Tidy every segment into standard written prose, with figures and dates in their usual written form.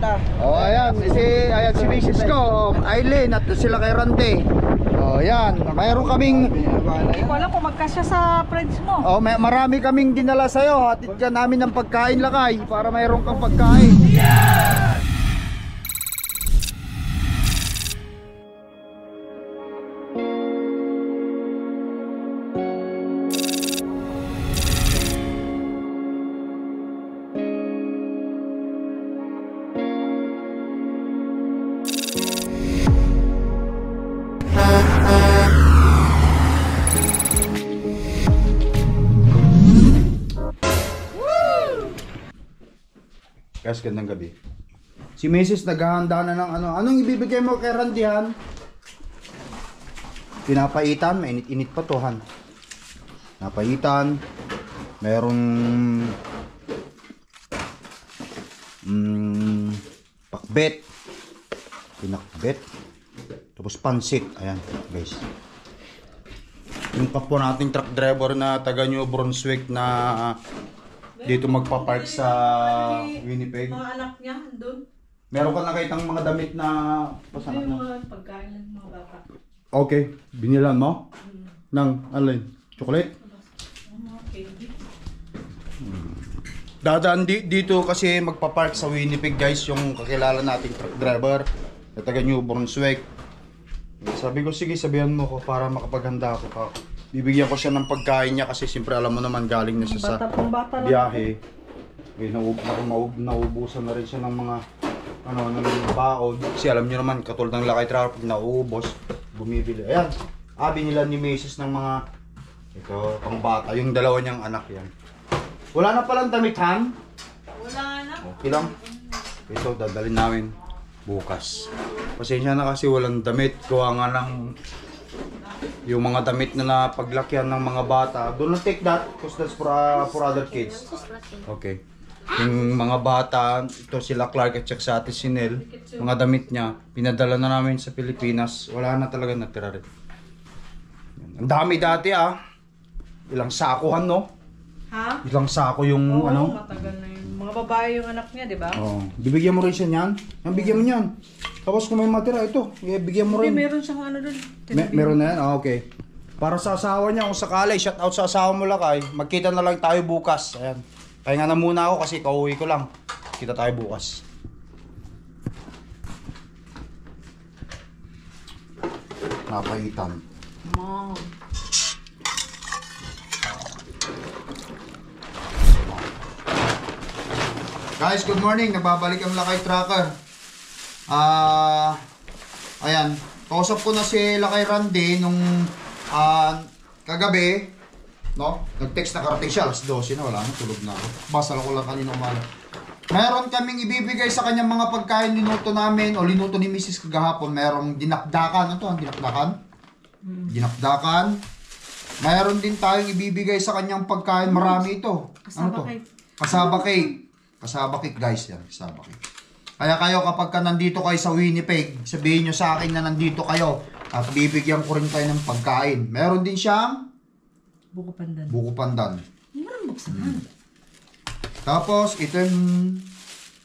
kita. Oh, ayan si Mrs. ko, Aileen, at sila kay Rande. Oh, ayan. Mayroon kaming Hindi ko alam kung magkasya sa friends mo. oh, marami kaming dinala sa'yo. Hatid ka namin ng pagkain, Lakay, para mayroon kang pagkain. Yeah! Guys, gandang gabi. Si Mrs. naghahanda na ng ano. Anong ibibigay mo kay Randihan? Pinapaitan, mainit-init pa to, Han. Napaitan. Merong pakbet. Pinakbet. Tapos pansit. Ayan, guys. Yung kapwa nating truck driver na taga New Brunswick na dito magpa-park sa Winnipeg. Mga anak niya, doon. Meron ka nakitang mga damit na pasanak Yung mo? mga pagkain ng mga bata. Okay, binilan mo? Nang, alin? Chocolate? Mga candy. Dadaan dito kasi magpa-park sa Winnipeg, guys, yung kakilala nating truck driver na taga New Brunswick. Sabi ko, sige, sabihan mo ko para makapaghanda ako pa. Bibigyan ko siya ng pagkain niya kasi siyempre alam mo naman galing na siya sa Bata biyahe. Eh, naubusan na rin siya ng mga ng baon. Kasi alam niyo naman, katulad ng Lakay Truck, pag nauubos, bumibili. Ayan, binila ni Mrs. ng mga ito, pang bata. Yung dalawa niyang anak yan. Wala na palang damit, Han? Wala na. Okay lang. Ito, dadalhin namin bukas. Pasensya na kasi walang damit. Gawa nga ng yung mga damit na napaglakyan ng mga bata. Don't take that because that's for other kids. Okay. Yung mga bata, ito sila Clark at sa Ate Sinel, mga damit niya, pinadala na namin sa Pilipinas. Wala na talaga natira rin. Ang dami dati Ilang sakuhan, no? Ha? Ilang sako yung Oo, matagal na yun. Mga babae yung anak niya, di ba? Oh, bibigyan mo rin siya niyan. Yan, bigyan mo niyan. Tapos kung may matira, ito, bigyan mo rin. Meron siyang ano doon. Meron na yan? Okay. Para sa asawa niya, kung sakali, shout out sa asawa mo, Lakay. Magkita na lang tayo bukas. Ayan. Pahinga na muna ako kasi kauwi ko lang. Kita tayo bukas. Napaitan. Mom. Guys, good morning. Nagbabalik ang Lakay Tracker. Ayan. Kausap ko na si Lakay Randy nung kagabi. No? Nag-text na karating siya. Alas 12 na. Wala na. Tulog na ako. Basa lang ko lang kanina umaga. Meron kaming ibibigay sa kanyang mga pagkain linuto namin o linuto ni Mrs. kagahapon. Merong dinakdakan. Ano to? Ang dinakdakan? Dinakdakan. Meron din tayong ibibigay sa kanyang pagkain. Marami ito. Ano to? Kasaba cake. Kasaba cake, guys. Yan, kasaba cake. Kaya kayo kapag ka nandito kayo sa Winnipeg, sabihin nyo sa akin na nandito kayo at bibigyan ko rin kayo ng pagkain. Meron din siyang Buko pandan. buko pandan. Hindi mo naman buksan. Tapos, ito yung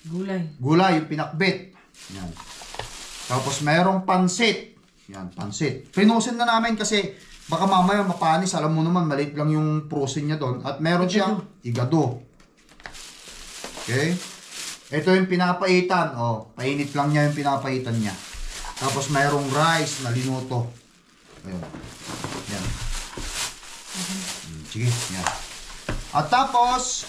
Gulay. yung pinakbit. Yan. Tapos, merong pansit. Yan, pansit. Pinusin na namin kasi baka mamaya mapanis. Alam mo naman, maliit lang yung prosin niya doon. At meron siyang igado. Okay? Ito yung pinapaitan. Oh, painit lang niya yung pinapaitan niya. Tapos mayroong rice na linuto. Ayun. Yan. Sige, yan. At tapos,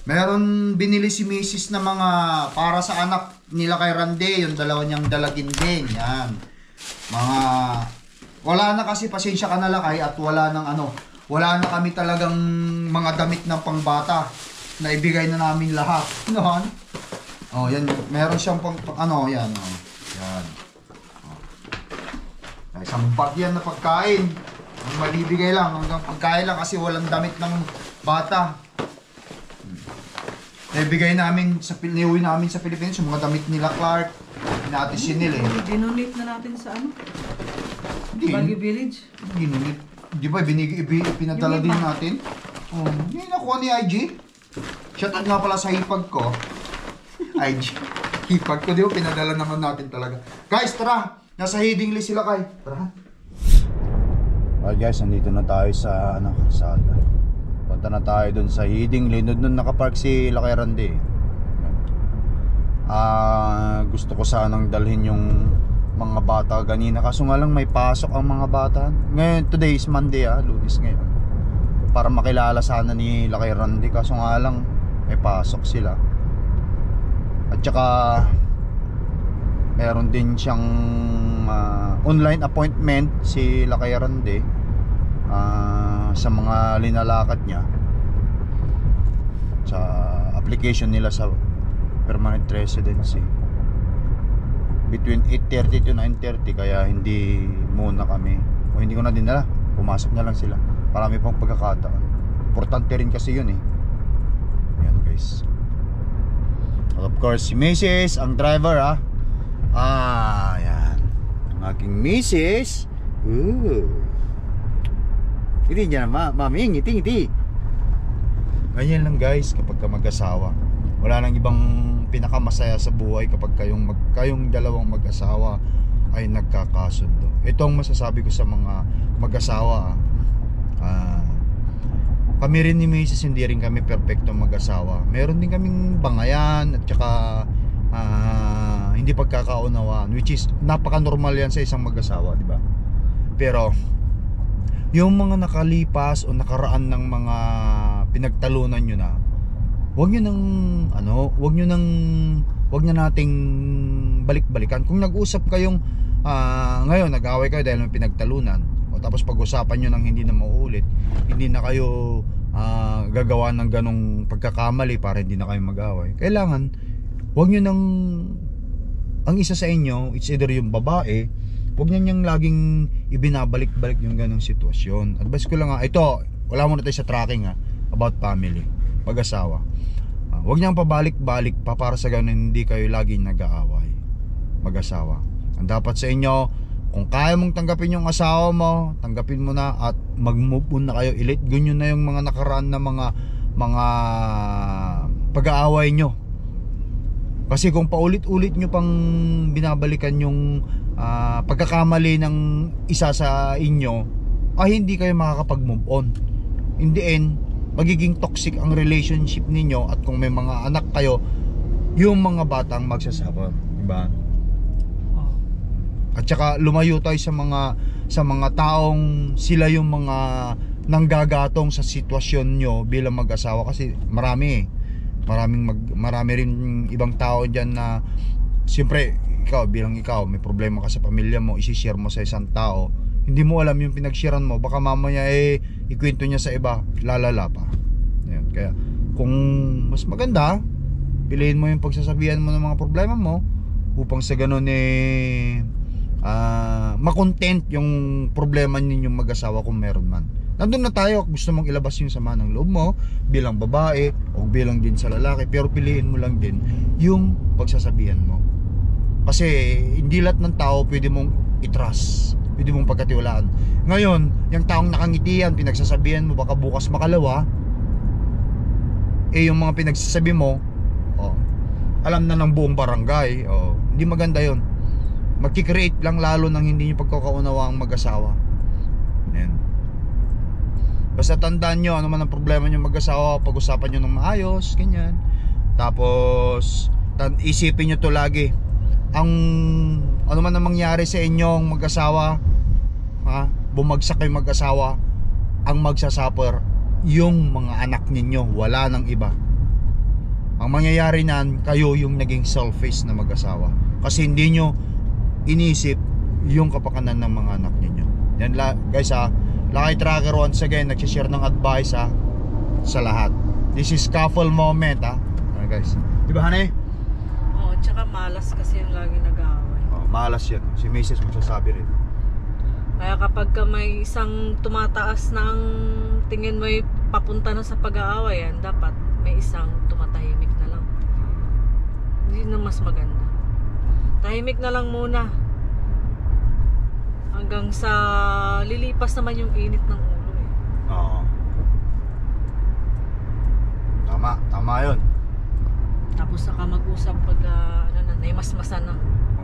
meron binili si Mrs. na mga para sa anak nila kay Rande. Yung dalawa niyang dalagin din. Yan. Mga, wala na kasi pasensya ka na Lakay at wala na kami talagang mga damit ng pangbata na ibigay na namin lahat. Ano? Oh, yan. Meron siyang yan. Oh. Yan. Oh. Isang bag yan na pagkain. Ang malibigay lang. Hanggang pagkain lang kasi walang damit ng bata. Ibigay namin niuwi namin sa Pilipinas yung mga damit nila Clark. Ate Sinil Dinonate na natin sa ano? Baguio Village. Dinonate. Di ba pinadala din natin? Oh, yun nakuha ni IG. Shoutout nga pala sa hipag ko. IG. Hipag ko, di ba? Pinadala naman natin talaga. Guys, tara! Nasa Hidingli sila kay. Tara. Alright guys, nandito na tayo sa kalsada. Punta na tayo dun sa Hidingli. Doon nakapark si Lakay Randy. Gusto ko sanang dalhin yung mga bata ganina. Kaso nga lang may pasok ang mga bata. Ngayon, today is Monday, Lunes ngayon. Para makilala sana ni Lakay Randy. Kaso nga lang may pasok sila. At saka meron din siyang online appointment si Lakay Randy sa mga linalakad niya sa application nila sa permanent residency between 8:30 to 9:30. Kaya hindi muna kami, o hindi ko na dinala, pumasok na lang sila. Marami pang pagkakataon, importante rin kasi yun yan guys. Of course, si Mrs. ang driver yan. Ang aking Mrs. Hindi niya na mami, ngiti. Ganyan lang guys kapag ka mag-asawa. Wala nang ibang pinakamasaya sa buhay kapag kayong dalawang mag-asawa ay nagkakasundo. Ito ang masasabi ko sa mga mag-asawa. Kami rin ni Mrs. hindi rin kami perfecto mag-asawa. Meron din kaming bangayan at saka hindi pagkakaunawaan, which is napaka-normal yan sa isang mag-asawa, di ba? Pero yung mga nakalipas o nakaraan ng mga pinagtalunan nyo na, wag nyo nating balik-balikan. Kung nag-usap kayong ngayon, nag-away kayo dahil may pinagtalunan, tapos pag-usapan nyo nang hindi na mauulit, hindi na kayo gagawa ng ganong pagkakamali para hindi na kayo mag-away. Kailangan huwag nyo nang, ang isa sa inyo, it's either yung babae, huwag nyo niyang laging ibinabalik-balik yung ganong sitwasyon. Advice ko lang ito, wala muna tayo sa tracking about family, pag-asawa. Huwag niyang pabalik-balik pa para sa ganon hindi kayo laging nag-aaway mag-asawa. Ang dapat sa inyo, kung kaya mong tanggapin yung asawa mo, tanggapin mo na at mag-move on na kayo. I-let go nyo na yung mga nakaraan na mga pag-aaway nyo. Kasi kung paulit-ulit nyo pang binabalikan yung pagkakamali ng isa sa inyo, hindi kayo makakapag-move on. In the end, magiging toxic ang relationship ninyo. At kung may mga anak kayo, yung mga batang magsasuffer, diba? At saka lumayo tayo sa mga taong sila yung mga nanggagatong sa sitwasyon nyo bilang mag-asawa. Kasi marami rin ibang tao dyan na siyempre bilang ikaw may problema ka sa pamilya mo, isi-share mo sa isang tao, hindi mo alam yung pinag-sharean mo, baka mamaya ikwento niya sa iba, lalala pa. Ayan. Kaya kung mas maganda, piliin mo yung pagsasabihan mo ng mga problema mo upang sa ganun makontent yung problema ninyong mag-asawa kung meron man. Nandun na tayo, gusto mong ilabas yung sama ng loob mo bilang babae o bilang din sa lalaki, pero piliin mo lang din yung pagsasabihan mo. Kasi hindi lahat ng tao pwede mong i-trust, pwede mong pagkatiwalaan. Ngayon, yung taong nakangitian, pinagsasabihan mo, baka bukas makalawa, yung mga pinagsasabi mo, alam na ng buong barangay, hindi maganda yon. Magkikreate lang lalo ng hindi nyo pagkakaunawa ang mag-asawa. Ayan. Basta tandaan nyo, ano man ang problema nyo mag-asawa, pag-usapan nyo ng maayos, ganyan. Tapos isipin nyo to lagi, ano man ang mangyari sa inyong mag-asawa, bumagsak kayo mag-asawa, ang magsasuffer yung mga anak ninyo, wala nang iba. Ang mangyayari nan, kayo yung naging selfish na mag-asawa, kasi hindi nyo inisip yung kapakanan ng mga anak ninyo. Yan guys Lakay Tracker once again nagsishare ng advice sa lahat. This is couple moment guys. Diba Hane? Tsaka malas kasi yung lagi nag-aaway. Malas yan. Si Mrs. magsasabi rin. Kaya kapag may isang tumataas na ang tingin mo papunta na sa pag-aaway, dapat may isang tumatahimik na lang. Hindi na mas maganda. Tahimik na lang muna hanggang sa lilipas naman yung init ng ulo Oo. Tama yun. Tapos saka mag-usap pag naimasmasan na.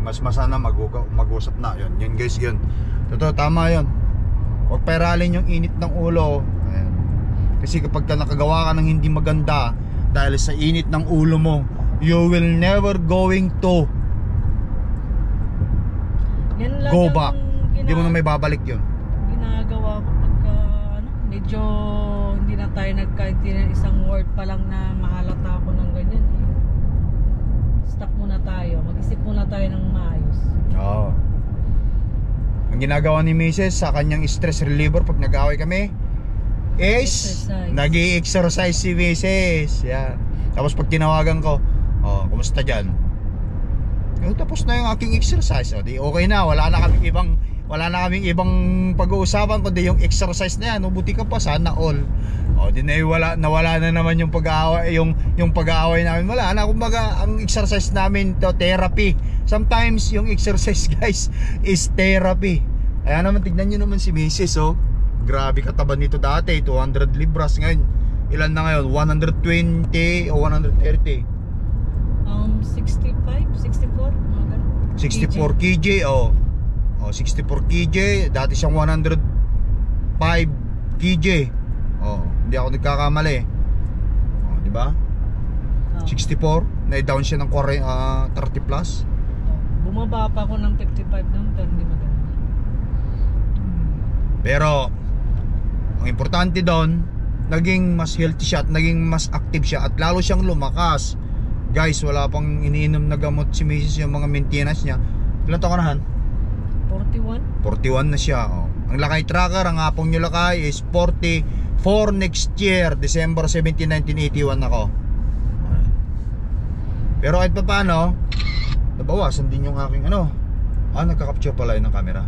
Mas masana mag-usap na. Yun guys, yun. Totoo, tama yun. Huwag pairalin yung init ng ulo. Ayan. Kasi kapag ka nakagawa ka ng hindi maganda dahil sa init ng ulo mo, you will never going to Yan lang go yung back. Hindi mo na may babalik yun. ginagawa ko pagka medyo hindi na tayo nagkaintindihan, isang word pa lang na mahalata ako ng ganyan. Stop muna tayo. Mag-isip muna tayo ng maayos. Oo. Ang ginagawa ni Mrs. sa kanyang stress reliever pag nag-aaway kami is Exercise. nag-i-exercise si Mrs. Yan. Tapos pag tinawagan ko, oh, kumusta dyan? Tapos na yung aking exercise. O, di okay na. Wala na kaming ibang pag-uusapan kundi yung exercise na yan. Buti ka pa, sana all. O, di na nawala na naman yung pag-aaway, yung pag-aaway namin. Wala na, kumbaga ang exercise namin to therapy. Sometimes yung exercise guys is therapy. Kaya naman tignan nyo naman si Mrs. Oh. Grabe kataba nito dati, 200 libras ngayon. Ilan na ngayon? 120 o 130? 65, 64, mga ganun. 64 kg, oh. Oh, 64 kg, dati siyang 105 kg. Oh, hindi ako nagkakamali. Oh, di ba? 64, na-down siya ng 30 plus. Bumaba pa ako ng 55 doon, pero hindi maganda. Pero ang importante doon, naging mas healthy siya at naging mas active siya at lalo siyang lumakas. Guys, wala pang iniinom na gamot si Mrs. yung mga maintenance niya. Ilan taon ka na, Han? 41? 41 na siya. Oh. Ang lakay tracker, ang apong nyo lakay is 44 next year, December 17, 1981 ako. Pero kahit pa paano, nabawasan din yung aking nagka-capture pala yun ng camera.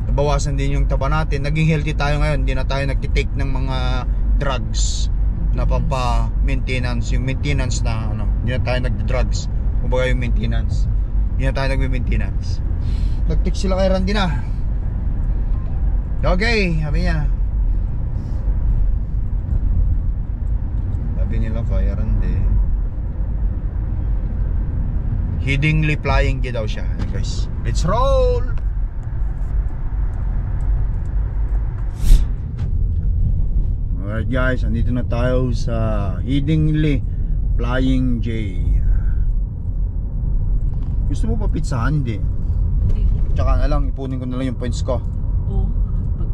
Nabawasan din yung taba natin. Naging healthy tayo ngayon. Hindi na tayo nagtitake ng mga drugs na pampa-maintenance. Yung maintenance na hindi na tayo nagdi-drugs. Kumbaga yung maintenance. Hindi na tayo nagme-maintenance. Nag-text sila kay Randy na. Okay, sabi niya. Sabi nila kay Randy. Hidingly flying daw siya. Guys, let's roll! Alright guys, andito na tayo sa Hidingly Flying J. Gusto mo pa pizzahan? Hindi. Tsaka na lang, ipunin ko na lang yung points ko. Oo, pag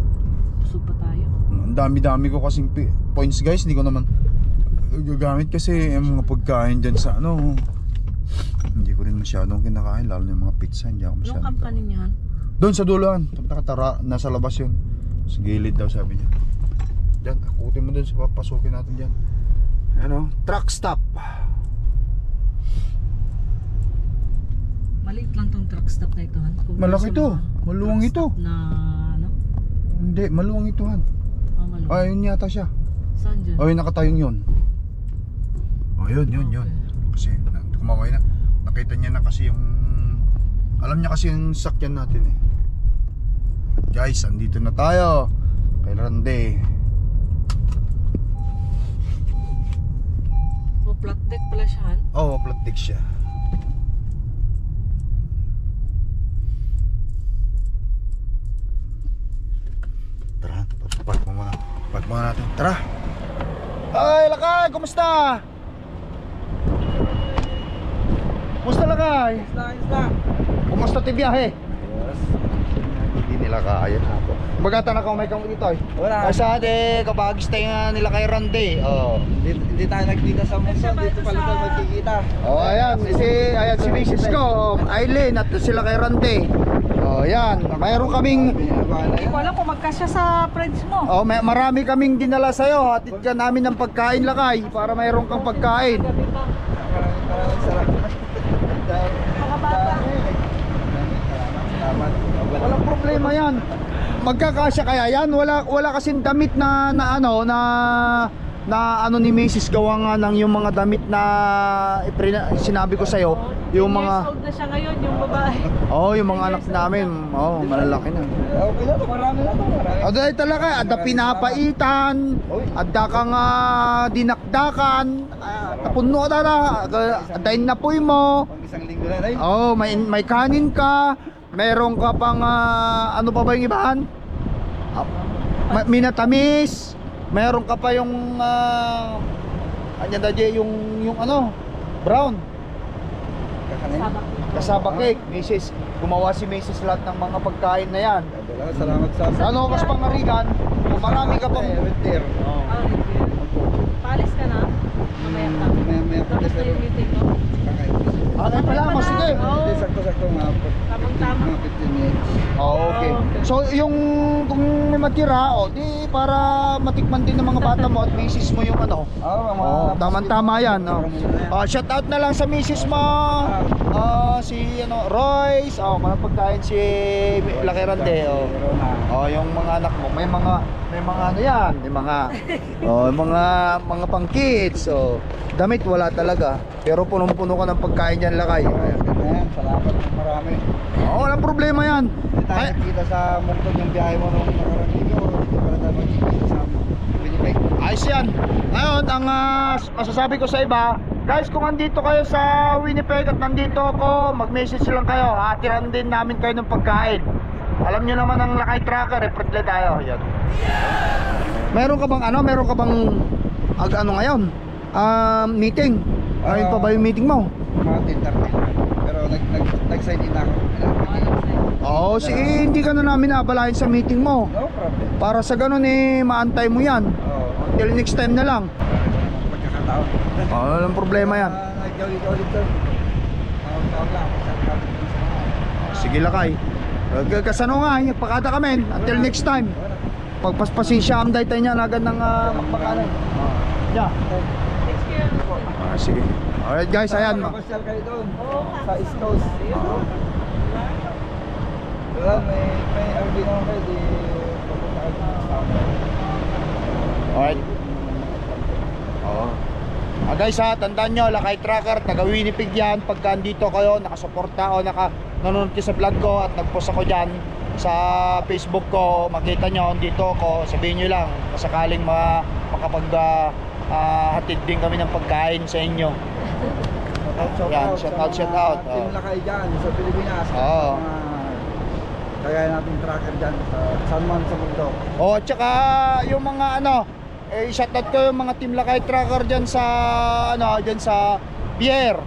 busog pa tayo. Ang dami-dami ko kasing points guys. Hindi ko naman gagamit kasi yung mga pagkain dyan sa hindi ko rin masyadong kinakain. Lalo yung mga pizza, hindi ako masyadong. Anong company niyan? Doon sa dulaan. Tara, nasa labas yun. Sa gilid daw sabi niya. Diyan, akutin mo dun sa papasukin natin dyan. Truck stop. Maliit lang tong truck stop na ito, Han. Malaki to. Maluwang ito. Na Hindi, maluwang ito, Han. maluwang. Ayun yata siya. Saan dyan? Ayun, nakatayong yun. Yun. Kasi kumaway na. Nakita niya na kasi yung alam niya kasi yung sakyan natin eh. Guys, andito na tayo kay Randy. Flat deck pala siya, Han? Oo, flat deck siya. Tara, park mo muna natin. Tara. Ay, Lakay, kumusta? Kumusta, Lakay? Kumusta ti biyahe? Hindi nila kaya na ako. Bagata na may kang dito. Wala. Ay sa ate, kapag stay nga nila kay Randy. Oh. Hindi tayo nagkita sa mundo, dito pala tayo magkikita. Oh, ayan si Mrs. ko, Aileen at sila kay Randy. Oh, ayan. Mayroon kaming Hindi ko alam kung magkasya sa friends mo. marami kaming dinala sa iyo. Hatid ka namin ng pagkain, Lakay, para mayroon kang pagkain. Maraming salamat. Mga bata. Walang problema 'yan. Magkakasya kaya 'yan? Wala kasing damit na na ano ni Mrs. gawa nga ng yung mga damit na sinabi ko sa'yo, yung 10 mga years old na siya ngayon, yung babae. yung mga anak namin, malalaki na. Okay na to, marami na to, marami. Dahil talaga, ada pinapaitan, ada kang dinakdakan, napuno ka na, adain na puy mo. Pang isang linggo na rin. May kanin ka, meron ka pang ano pa ba yung ibahan? Minatamis, meron ka pa yung yung ano, brown. Kasaba cake. Mrs. Gumawa si Mrs. lahat ng mga pagkain na yan. Salamat sa Ano kas pangarigan, kung marami ka pang winter. Palis ka na? Mamaya pa. Maya pa Tapos na yung meeting mo? Ano pala mo, sige. Hindi, sakto-sakto nga po. Tamang-tama. Mga 15 minutes. Okay. So yung kung may matira, di para matikman din ng mga bata mo at misis mo yung ano. Tama-tama yan. Shout out na lang sa misis mo. Si Royce, mga pagkain si Lakirande. Yung mga anak mo, may mga ano yan, mga pang kids. Damit wala talaga. Pero punong-puno ka ng pagkain yan, Lakay. Salamat ng marami. Walang problema yan. Hindi tayo nakita sa Moncton yung biyahe mo nung nakarang linggo. Dito pala tayo magkikita sa Winnipeg. Ayos yan. Ngayon, ang masasabi ko sa iba, guys, kung andito kayo sa Winnipeg at nandito ako, mag-message lang kayo. Hatiran din namin kayo ng pagkain. Alam nyo naman ang Lakay Tracker, friendly tayo. Yan. Meron ka bang ngayon? Meeting. Ayun pa ba yung meeting mo? Mga 10:30. Pero nag-sign in ako. Sige, hindi ka na namin abalahin sa meeting mo. No problem. Para sa ganun maantay mo yan. Till next time na lang. Pagkakataon. Walang problema yan. Nag-ulit to. Tawag lang. Sige, Lakay. Kasano nga, pakada kami. Until next time. Pagpaspasi siya ang daytay niya na agad ng makpakanan. Yeah. Sige. Alright guys, ayan. Mapasyal kayo doon. Sa East Coast. Wala, may RV naman kayo. Di papunta kayo sa amin. Alright. Guys tandaan nyo, Lakay Tracker, taga Winnipeg yan. Pagka andito kayo, nakasuporta o nanonood kayo sa vlog ko at nagpost ako dyan sa Facebook ko, makita nyo, dito ako, sabihin nyo lang, sakaling hatid din kami ng pagkain sa inyo. Shout out. Team Lakay dyan sa Pilipinas. Kaya natin tracker dyan sa San Juan sa mundo. At saka yung mga shout out ko yung mga Team Lakay Tracker dyan sa dyan sa Pierre.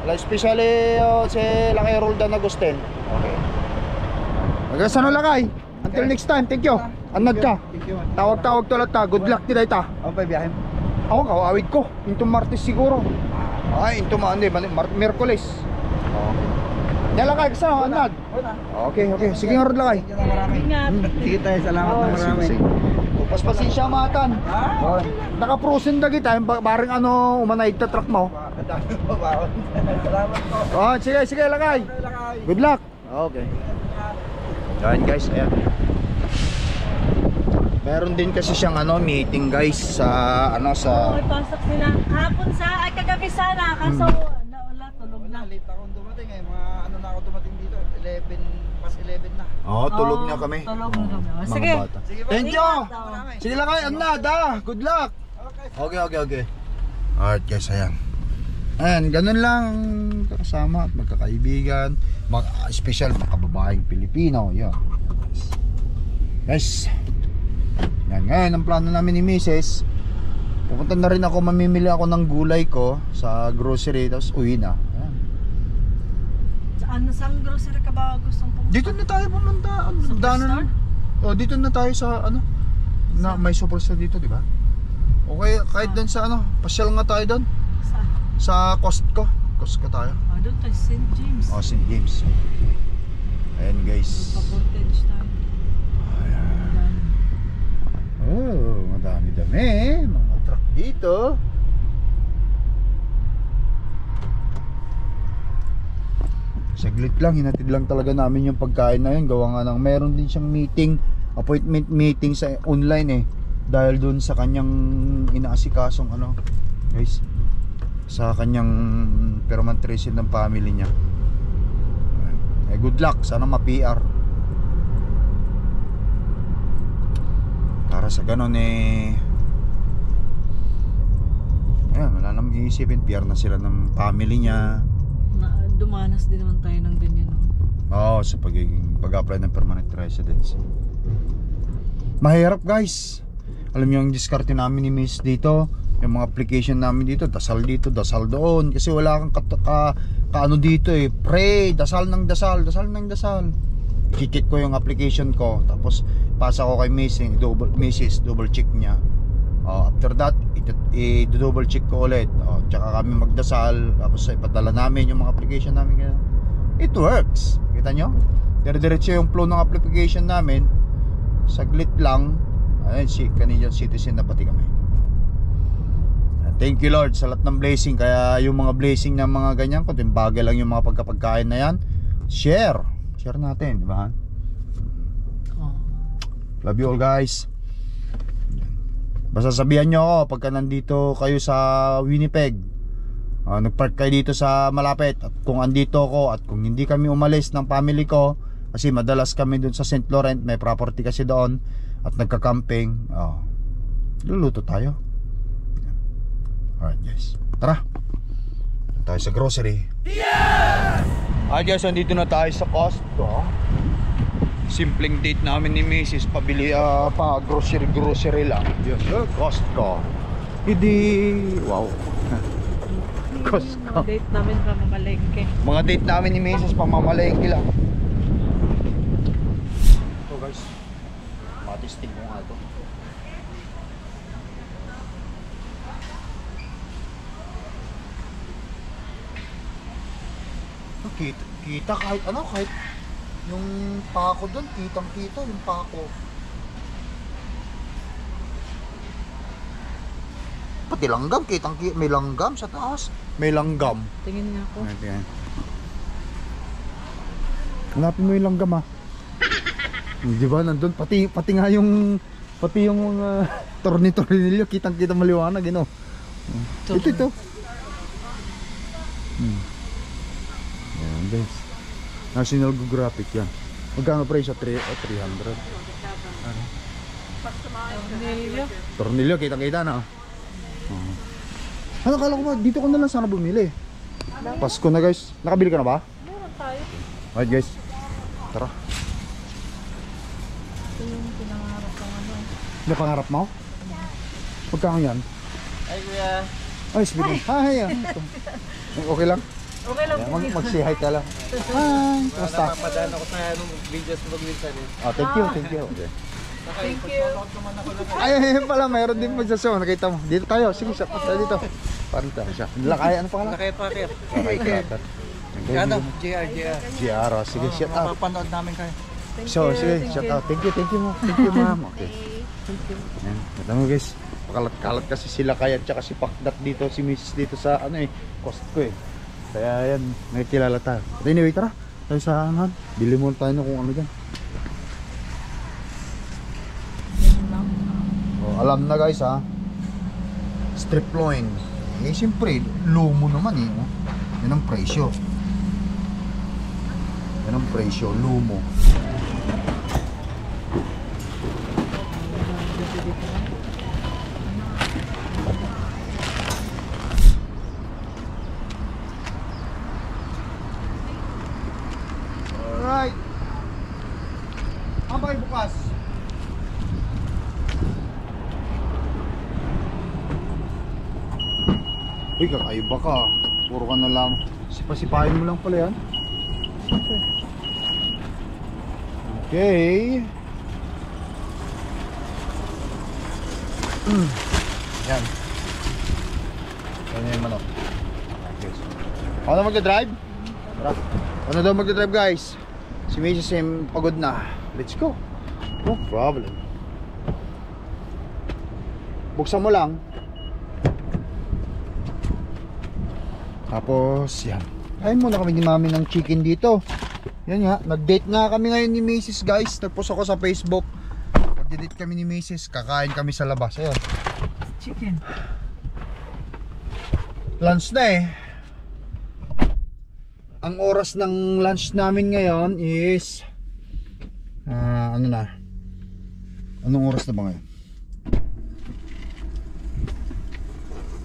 Especially si Lakay Roldan Agustin. Okay. Sano Lakay? Until next time, thank you. Anad ka. Tawag tulat ta. Good luck today ta. Ano pa biyahe? Ako kawawid ko. Into Martes siguro. Into Merkulis. Okay. Yan Lakay, kasano? Anad? Okay. Sige nga Rod Lakay. Ingat. Sige tayo, salamat na marami. Paspasin siya matan. Naka-frozen na kita. Bareng umanay ta truck mo. Salamat po. Sige Lakay. Good luck. Okay. Yan guys, ayan. Meron din kasi siyang meeting guys sa Pasok sila kahapon kagabi sana kaso wala, tulog na. Late akong dumating mga na ako dumating dito, 11 na. Tulog na kami. Tulog na kami. Mga Sige. bata. Thank you. Sige Lakay, good luck. Okay. Alright guys, ayan. Ganun lang kasama at magkakaibigan, special mga kababaeng Pilipino. Yan. Guys. Yan, ngayon ang plano namin ni Mrs. Pupunta na rin ako, mamimili ako ng gulay ko sa grocery, tapos uwi na. Saan grocery ka ba gustong pumunta? Dito na tayo pumunta. Superstore? Dito na tayo sa may superstore dito, di ba? Okay, kahit doon sa pasyal nga tayo doon. Sa Costco tayo. Doon tayo, St. James. St. James. Ayan guys. Pa-voltage tayo. Madami-dami mga truck dito. Saglit lang, hinatid lang talaga namin yung pagkain na yun. Gawa nga ng meron din siyang appointment meeting sa online dahil dun sa kanyang inaasikasong ano guys, sa kanyang permanent resident ng family niya. Good luck, sana ma-PR para sa ganun ayan, wala namang iisipin, PR na sila ng family niya. Dumanas din naman tayo ng ganyan, no? Oo, sa pag-apply ng permanent residence. Mahirap guys. Alam niyo yung diskarte namin ni Miss dito, yung mga application namin dito, dasal dito, dasal doon, kasi wala kang kaano dito pray, dasal ng dasal, dasal ng dasal. Kikit ko yung application ko, tapos pasa ko kay Mrs. double check niya. After that, i-double check ko ulit. Tsaka kami magdasal, tapos ipadala namin yung mga application namin. It works. Kita nyo? Dire-diretso yung flow ng application namin. Saglit lang. Ayun, si Canadian citizen na pati kami. Thank you Lord sa lahat ng blessing. Kaya yung mga blessing ng mga ganyan, kunting bagay lang yung mga pagkapagkain na yan, share natin, di ba? Love you all guys. Basta sabihan nyo ako pagka nandito kayo sa Winnipeg, nagpark kayo dito sa malapit, at kung andito ako at kung hindi kami umalis ng family ko, kasi madalas kami dun sa St. Laurent, may property kasi doon, at nagka-camping, luluto tayo. Alright guys, tara tayo sa grocery. Alright guys, nandito na tayo sa Costco. Simpleng date namin ni Mrs. Pabili pa grocery lang. Yes, Costco. Hindi wow. Costco. Mga date namin pamamalengke. Mga date namin ni Mrs. pamamalengke lang. Ito guys, matisting mo nga ito. Kita kahit ano, kahit yung pako doon, kitang-kita yung pako. Pati langgam, kitang-kita, may langgam sa taas. May langgam. Tingin nga ako. Ayan. Hanapin mo yung langgam ha. Di ba nandun, pati nga yung mga tornilyo, kitang-kita maliwanag, Ito. Ayan guys, National Geographic yan. Magkano presyo? 300. Tornilyo, kitang-kita na. Ano, kala ko ba, dito ko na lang sana bumili. Pasko na guys. Nakabili ka na ba? Meron tayo. Alright guys, tara. Ito yung pinangarap ng ano. Napangarap mo? Magkano yan? Ay kuya. Ay, speaking. Hi. Okay lang? Okay lang. Mag-say hi ka lang. Hi. Kumusta? Napapadaan ako sa videos mo minsan Thank you. Okay. Thank you. Ay, pala, mayroon din magsasawa. Nakita mo. Dito tayo. Sige, siya. Punta dito. Parang tayo siya. Lakay, ano pa ka lang? Lakay Packer. Ano? JR. Sige, shout out. Mapapanood namin kayo. So, sige, shout out. Thank you mo. Thank you, ma'am. Okay. Thank you. Ayan. Ito mo guys. Pakalat-kalat kasi sila kaya at saka si Pakdat dito, si Mrs. dito sa Costco Kaya yan, nakikilala tayo. But anyway, tara. Tayo sa bili mo tayo kung ano dyan. Alam na guys strip loin. Siyempre, lumo naman Yan ang presyo. Lumo. Alright. Abay bukas. Uy, kakaiba ka. Puro ka na lang. Sipasipahin mo lang pala yan. Okay. Yan. Yan yung manok. Okay. Ako na magdadrive? Tara. Ako na daw magdadrive guys. Si Mrs. pagod na. Let's go. No problem. Buksan mo lang. Tapos yan. Kain muna kami ni Mami ng chicken dito. Yan nga, nag-date nga kami ngayon ni Mrs. guys. Nagpost ako sa Facebook. Nagdidit kami ni Mrs. Kakain kami sa labas. Ayun. Chicken. Lunch na eh. Ang oras ng lunch namin ngayon is ano na? Anong oras na ba ngayon?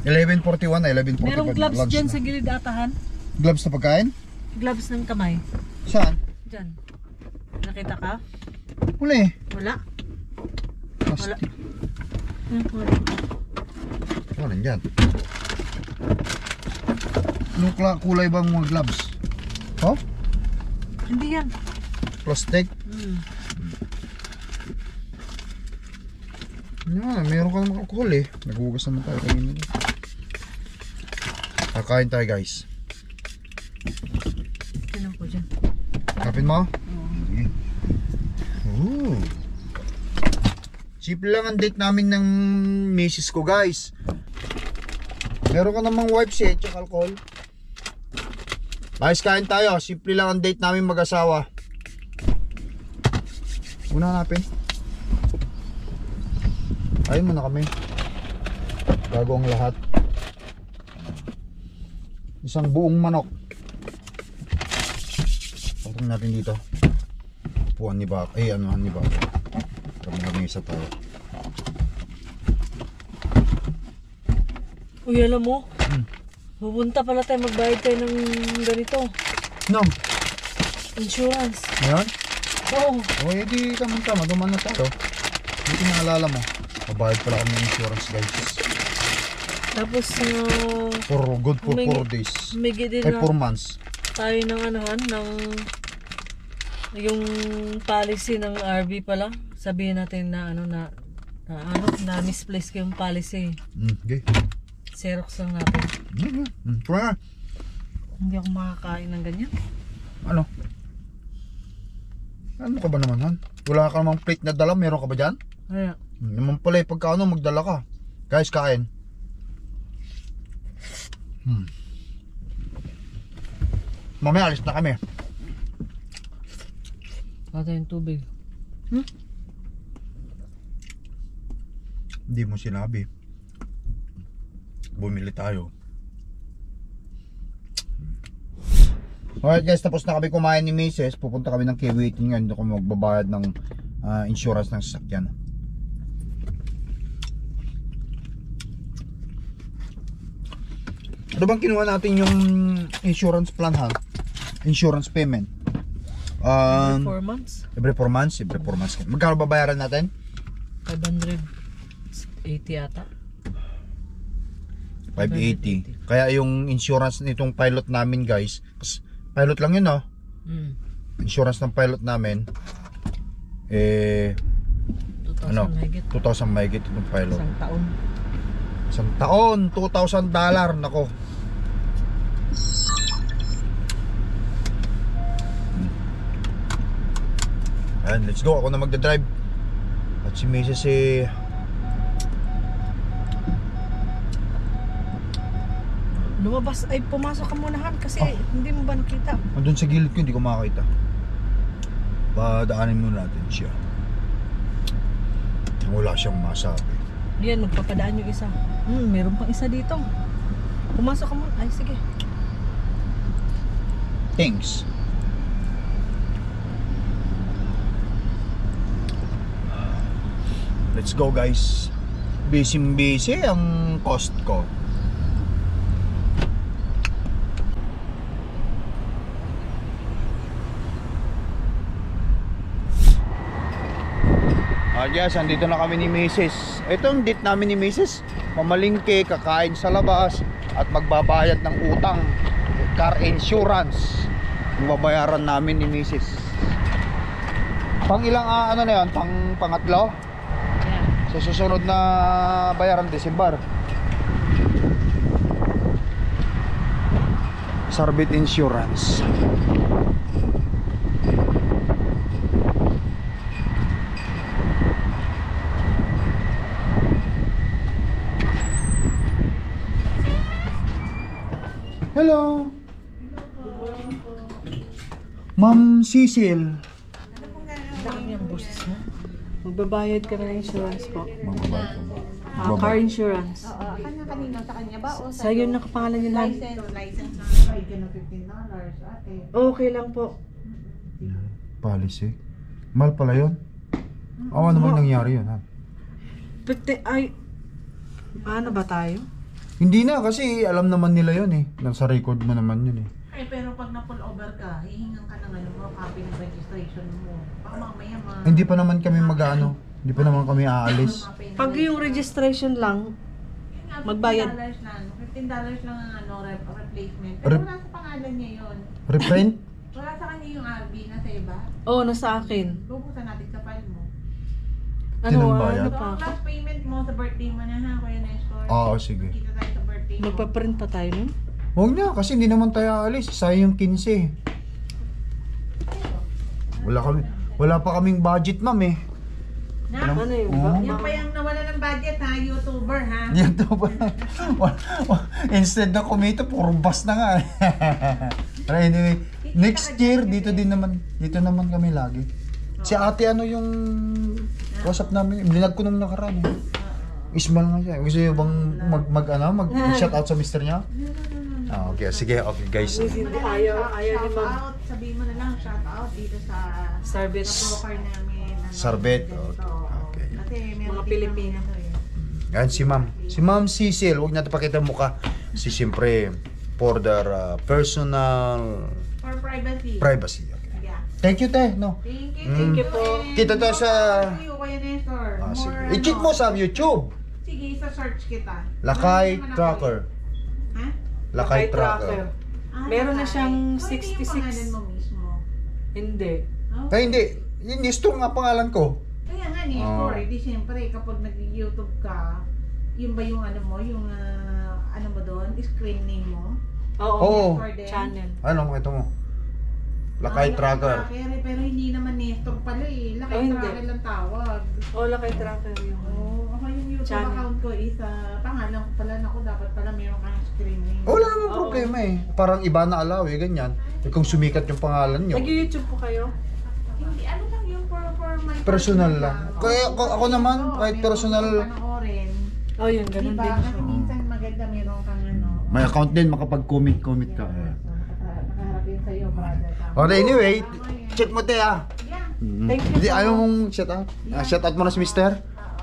11:41 na, 11:41. Merong gloves Lunch dyan na. sa gilid atahan. Gloves na pagkain? Gloves ng kamay. Saan? Dyan. Nakita ka? Huli. Wala. Plastic. Wala. Oh, nandyan. Anong kulay bang mga gloves? Oh? Hindi yan. Plastic? Meron ka namang alcohol eh. Naghugas naman tayo kanina. Kakain tayo guys. Tinan ko dyan. Kapin mo? Sige. Ooh. Simple lang ang date namin ng misis ko guys. Meron ka namang wipes eh, tsaka alcohol. Guys, kain tayo. Simple lang ang date namin mag-asawa. Una hanapin. Ayun muna kami. Bago ang lahat. Isang buong manok. Patong natin dito. Upuan ni Bak. Anuhan ni Bak. Kami isa tayo. Uy, alam mo? Pupunta pala tayo, magbayad tayo ng ganito. No. Insurance. Ngayon? Oo. O, edi tama-tama. Duman na tayo. Hindi naalala mo. Mabayad pala kami ng insurance guys. Tapos, For good for May- 4 days. may din Ay, na 4 months. tayo ng anuhan, ng yung policy ng RV pala. Sabihin natin na na misplace ko yung policy. Okay. Xerox lang natin. Try. Hindi ako makakain ng ganyan. Ano? Ano ka ba naman, Han? Wala ka namang plate na dala, meron ka ba dyan? Kaya, Naman pala, pagka ano, magdala ka. Guys, kain. Mamaya, alis na kami. pata yung tubig. Hindi mo sinabi. Bumili tayo. Alright guys, tapos na kami kumain ni Mrs. Pupunta kami ng K-Waiting ngayon. Doon kami magbabayad ng insurance ng sasakyan. Ano bang kinuha natin yung insurance plan, ha? Insurance payment? 4 months? Every 4 months? Every 4 months. Magkano babayaran natin? 580 ata. 580. Kaya yung insurance nitong pilot namin guys, pilot lang yun, no? Insurance ng pilot namin 2,000 ano? mahigit. 2,000 mahigit itong pilot. Isang taon. Isang taon, $2,000. Nako. Ayan, let's go. Ako na magdadrive. At si Mrs. Lumabas, ay pumasok ka muna, Han, kasi hindi mo ba nakita? Andun sa gilid ko, hindi ko makakita. Padaanin muna natin siya. Wala siyang masabi. Yan, magpapadaan yung isa. Meron pang isa dito. Pumasok ka muna. Ay, sige. Thanks. Let's go guys. Busy ang cost ko. Yes, andito na kami ni Mrs. Ito ang date namin ni Mrs. Mamalingke, kakain sa labas at magbabayad ng utang, car insurance. Yung babayaran namin ni Mrs. Pang ilang ano na yun? Pangatlo? Yeah. Sa susunod na bayaran December. Sarbit Insurance. Hello. Ma'am Cecil. Dami ang boses mo. Magbabayad ka na ng insurance po. Magbabayad ko. Car insurance. Oo, kanina sa kanya ba? O Sa iyo nakapangalan yun lang. license na. Ay, ka ng $15, ate. Okay lang po. Policy. Mahal pala yun. Ano naman nangyari yun, ha? Ay, paano ba tayo? Hindi na, kasi alam naman nila yun eh. Nasa record mo naman yun eh. Ay, pero pag na-pull over ka, hihingan ka ng copy ng registration mo. Baka mamaya Hindi pa naman kami mag-ano. Hindi pa naman kami aalis. Pag yung registration lang, magbayad. $15 lang. $15 lang ang replacement. Pero wala sa pangalan niya yun. Reprint? Wala sa kanya yung RB na sa iba. Oo, nasa akin. Bubuksan natin sa file mo. Ano, Tinambayad? ano So, pa ang ako? last payment mo sa birthday mo na ha, Kuya Nestor. Oo, sige. Kita tayo sa birthday mo. Magpa-print pa tayo nun? Huwag na, kasi hindi naman tayo aalis. Sayang yung 15. Wala pa kaming budget, ma'am eh. Na? Ano yun? Yan pa yung nawala ng budget ha, YouTuber ha. Yan to ba? Instead na kumita, puro bus na nga. Pero anyway, next year, dito naman kami lagi. Si ate ano yung kausap namin, blinag ko nung nakaraan eh. Ismal nga siya. Gusto niyo bang mag-shout out sa mister niya? Ah, okay. Sige, okay guys. Hindi, ayaw ni Shout ma'am. out, sabihin mo na lang, shout out dito sa Service. broker namin. Sarbet. Ganito. Okay. Kasi meron Mga din Pilipino. kami ganito eh. Yan si ma'am. Si ma'am Cecil, huwag natin pakita ang mukha. Si siyempre, for their personal For privacy. privacy. Okay. Yeah. Thank you, te. No? Thank you, Mm. thank you po. and Kita to sa- Thank you, Kuya Nestor. Ah, sige. More, I-check mo sa YouTube. Sige, sa search kita. Lakay Ano naman ako Tracker. eh. Ha? Lakay Tracker. Meron na Lakay. siyang So, hindi yung 66. pangalan mo mismo. Hindi. Oh. Ay, hindi. Yung Nestor nga pangalan ko. Kaya nga, Nestor, di siyempre, kapag nag-YouTube ka, yun ba yung ano mo, yung ano mo doon, screen name mo? Oo. Nestor din? Channel. Ano, ito mo. Lakay Tracker. Pero hindi naman Nestor pala eh. Lakay Oh, hindi. Tracker lang tawag. Lakay Tracker yung Ako yung YouTube Channel. account ko is pangalan ko pala. Naku, dapat pala meron kang screen name. Wala namang problema eh. Parang iba na alaw eh, ganyan. Eh, kung sumikat yung pangalan nyo. Nag-YouTube po kayo? Hindi, ano lang yung for my Personal lang. Kaya ako naman, Oo, kahit meron personal, kang panoorin. Oh, yun, ganun Diba? din Kasi siya. minsan maganda meron kang ano. may account din, makapag-comment ka. So, nakaharap yun sa'yo, brother. Okay, anyway, check mo te ah. Yeah. Thank you Hindi, so ayaw much. mong shout out? Shout out mo na si mister?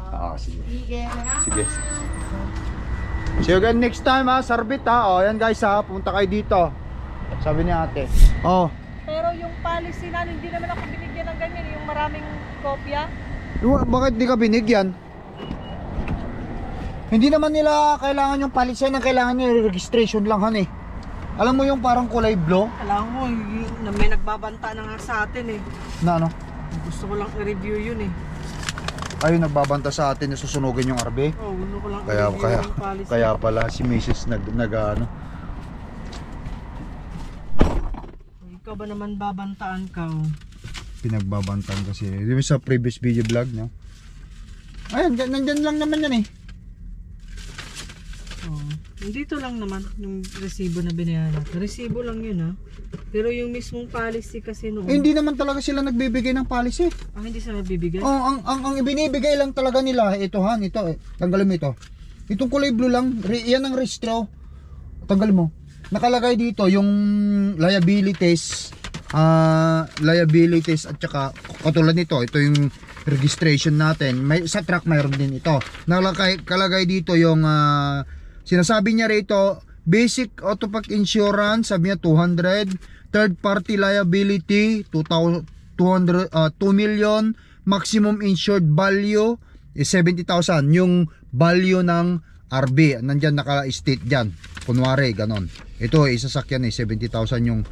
Oo, sige. Sige. Sige. See you again next time ha, Sarbit ha. O, yan guys ha, pumunta kayo dito. Sabi ni ate. Oh, Pero yung policy na, hindi naman ako binigyan ng ganyan, yung maraming kopya. bakit di ka binigyan? Hindi naman nila kailangan yung palisan, ang kailangan nila registration lang han eh. Alam mo yung parang kulay blue Alam ko, may nagbabanta na nga sa atin eh. na ano? Gusto ko lang i-review yun eh. Ayun, nagbabanta sa atin na susunugin yung RB. Oh, gusto ko lang Kaya i-review yung policy. kaya pala si Mrs. nag ano. Ikaw ba naman babantaan ka? Oh? Pinagbabantan kasi. Di ba sa previous video vlog no? Ayun, nandyan lang naman yan eh. Oh. Dito lang naman yung resibo na binayaran natin. Resibo lang yun ha. Pero yung mismong policy kasi noon. Hindi naman talaga sila nagbibigay ng policy. Hindi sila bibigay. Oh, ang ibinibigay lang talaga nila ito han, ito eh. Tanggalin mo ito. Itong kulay blue lang, yan ang registro. Tanggalin mo. Nakalagay dito yung liabilities at saka katulad nito, ito yung registration natin. May sa truck mayroon din ito. Kalagay dito yung sinasabi niya rito, basic auto pack insurance, sabi niya 200, third party liability 2 million, maximum insured value is 70,000, yung value ng RB, nandyan naka-state dyan, kunwari, ganon. Ito, isasakyan eh, 70,000 yung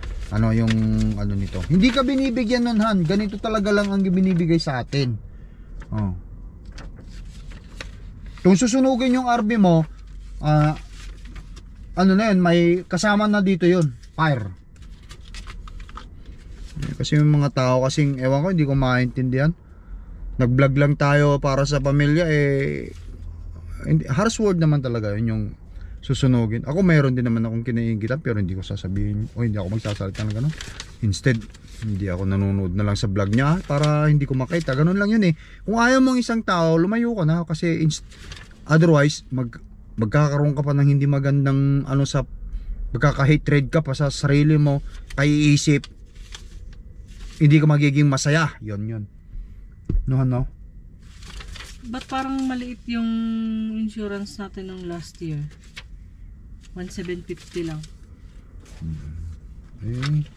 ano nito. Hindi ka binibigyan nun han, ganito talaga lang ang binibigay sa atin. Oh. Kung susunugin yung RB mo, ano na yun, may kasama na dito yun, fire. Kasi yung mga tao kasing, ewan ko, hindi ko maintindihan. Nag-vlog lang tayo para sa pamilya, eh, harsh word naman talaga yun yung susunugin. Ako mayroon din naman akong kinaingitan pero hindi ko sasabihin o hindi ako magsasalita ng ganun. Instead, hindi ako nanonood na lang sa vlog niya para hindi ko makita. Ganun lang yun eh. Kung ayaw mong isang tao, lumayo ka na kasi otherwise magkakaroon ka pa ng hindi magandang ano sa magkaka-hatred ka pa sa sarili mo, kay isip hindi ka magiging masaya. Yun. No? Ba't parang maliit yung insurance natin ng last year? 1,750 lang. Eh,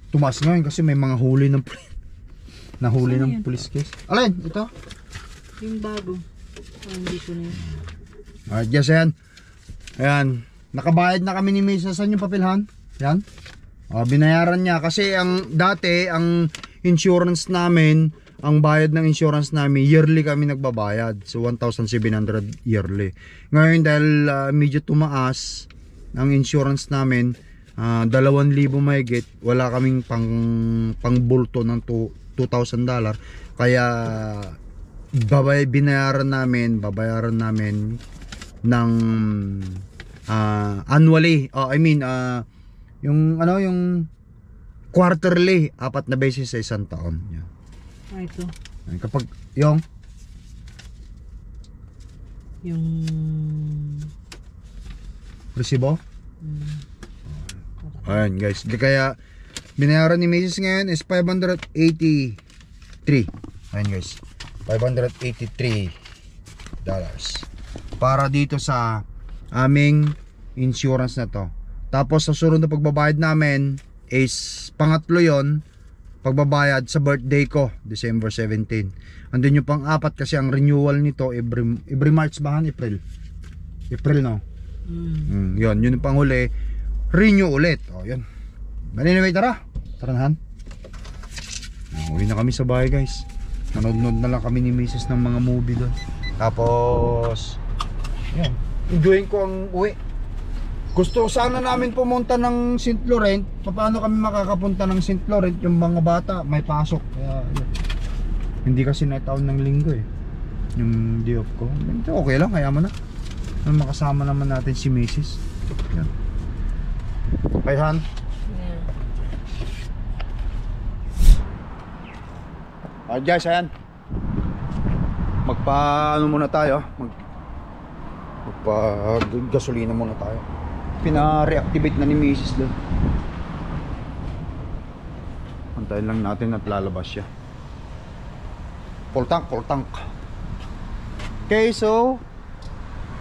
tumaas ngayon kasi may mga huli ng nahuli Saan ng yan? police case. Alin? Ito? Yung bago. Hindi ko na yun. Alright guys, ayan. Nakabayad na kami ni Misa. Saan yung papelhan? Yan. Binayaran niya kasi dati ang insurance namin, ang bayad ng insurance namin, yearly kami nagbabayad. So 1,700 yearly. Ngayon dahil medyo tumaas ang insurance namin, 2,000 mahigit, wala kaming pangbulto ng $2,000. Kaya babayaran namin ng annually. Yung quarterly, 4 na beses sa isang taon. Yan. Ito. Kapag yung resibo. Ayan guys, kaya binayaran ni Mrs. ngayon is $583. Ayan guys, $583 para dito sa aming insurance na to. Tapos sa sunod na pagbabayad namin is pangatlo yon, pagbabayad sa birthday ko, December 17. Andun yung pang-4 kasi ang renewal nito every March ba? April no? Yun yung panghuli, renew ulit. Yun. Anyway, tara nahan. Uwi na kami sa bahay guys. Manood na lang kami ni Mrs. ng mga movie doon. Tapos yun, enjoyin ko ang uwi. Gusto sana namin pumunta ng St. Laurent. Paano kami makakapunta ng St. Laurent? Yung mga bata may pasok. Kaya yun. Hindi kasi night out ng linggo eh, yung day off ko. Okay lang, kaya mo na. Makasama naman natin si Mrs. Yan. Okay, Han? Yeah. Guys, ayan. Magpa-ano muna tayo. Magpa-gasolina muna tayo. Pina-reactivate na ni Mrs. doon. Antayin lang natin at lalabas siya. Full tank. Okay, so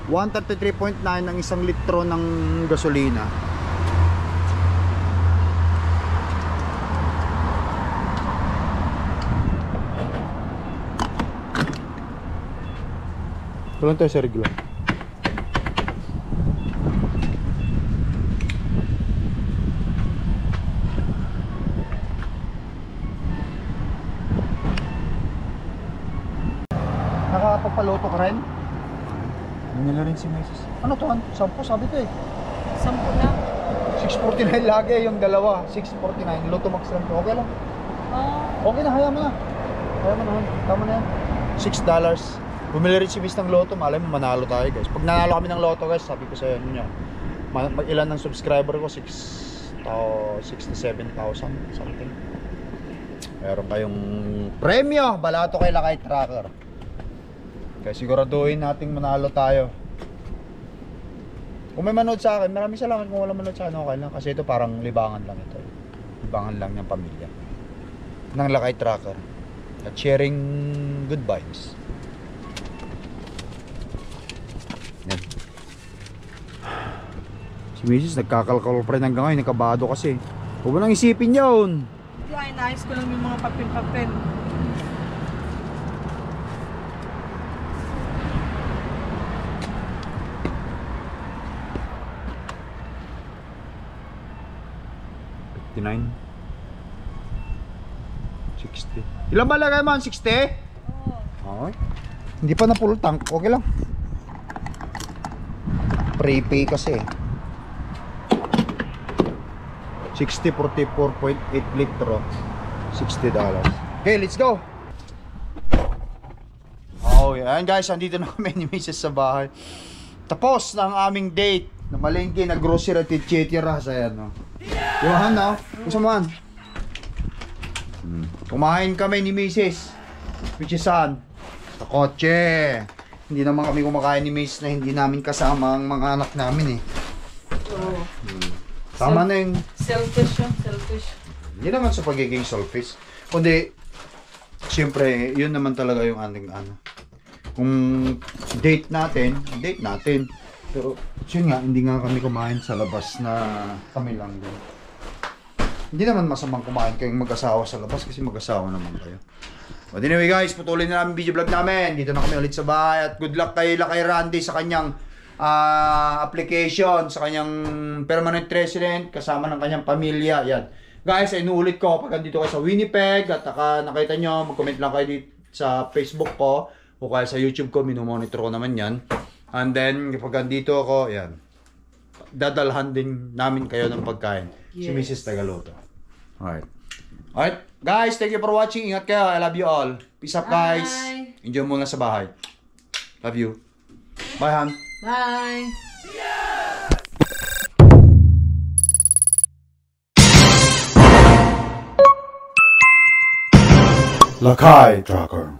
133.9 ang 1 litro ng gasolina. Tulan tayo sa regular. Nakapagpaluto ka rin? Nila rin si Mrs. Ano to? 10 sabi ko eh. 10 na. 649 lagi yung dalawa. 649. Lotto Max lang to. Okay lang. Okay na, hayaan mo na. Tama na yan. $6. Bumili rin si Miss ng Lotto. Malay mo manalo tayo guys. Pag nanalo kami ng Lotto guys, sabi ko sa'yo nyo, ilan ng subscriber ko? 67,000 something. Meron kayong premyo. Balato kay Lakay Tracker. Kaya siguraduhin nating manalo tayo. Kung may manood sa akin, maraming salamat. Kung wala manood sa akin, okay lang. Kasi ito parang libangan lang ito. Libangan lang ng pamilya ng Lakay Tracker. At sharing good vibes. Yan. Si Mrs. nagkakalkal pa rin hanggang ngayon. Nakabado kasi. Huwag mo nang isipin yun. Hindi, ay naayos ko lang yung mga papel-papel. $59 $60. Ilan ba lagay mo? 60? Oo. Okay. Hindi pa na full tank. Okay lang. Prepay kasi 60, 44.8 litro, $60. Okay, let's go. Oh, yan guys, andito na kami ni Mrs. sa bahay. Tapos na ang aming date Na malengke, na grocery at etcetera. Ayan, no? Yung Han, no? Gusto mo, Han? Kumain kami ni Mrs. Which is saan? Sa kotse. Hindi naman kami kumakain ni Mrs. na hindi namin kasama ang mga anak namin eh. Oo. Tama na yung... Selfish yun, selfish. Hindi naman sa pagiging selfish. Kundi, siyempre, yun naman talaga yung ating ano. Kung date natin. Pero, yun nga, hindi nga kami kumain sa labas na kami lang din. Hindi naman masamang kumain kayong mag-asawa sa labas kasi mag-asawa naman kayo. But anyway guys, patuloy na namin video vlog namin. Dito na kami ulit sa bahay at good luck kay Randy sa kanyang application, sa kanyang permanent resident, kasama ng kanyang pamilya. Yan. Guys, inuulit ko pag andito kayo sa Winnipeg at nakita nyo, mag-comment lang kayo dito sa Facebook ko o kaya sa YouTube ko, minomonitor ko naman yan. And then, kapag andito ako, yan, dadalhan din namin kayo ng pagkain. Si Mrs. Tagaloto. Alright. Alright, guys, thank you for watching. Ingat kayo. I love you all. Peace up, guys. Bye. Enjoy muna sa bahay. Love you. Bye, Han. Bye. Lakay Tracker.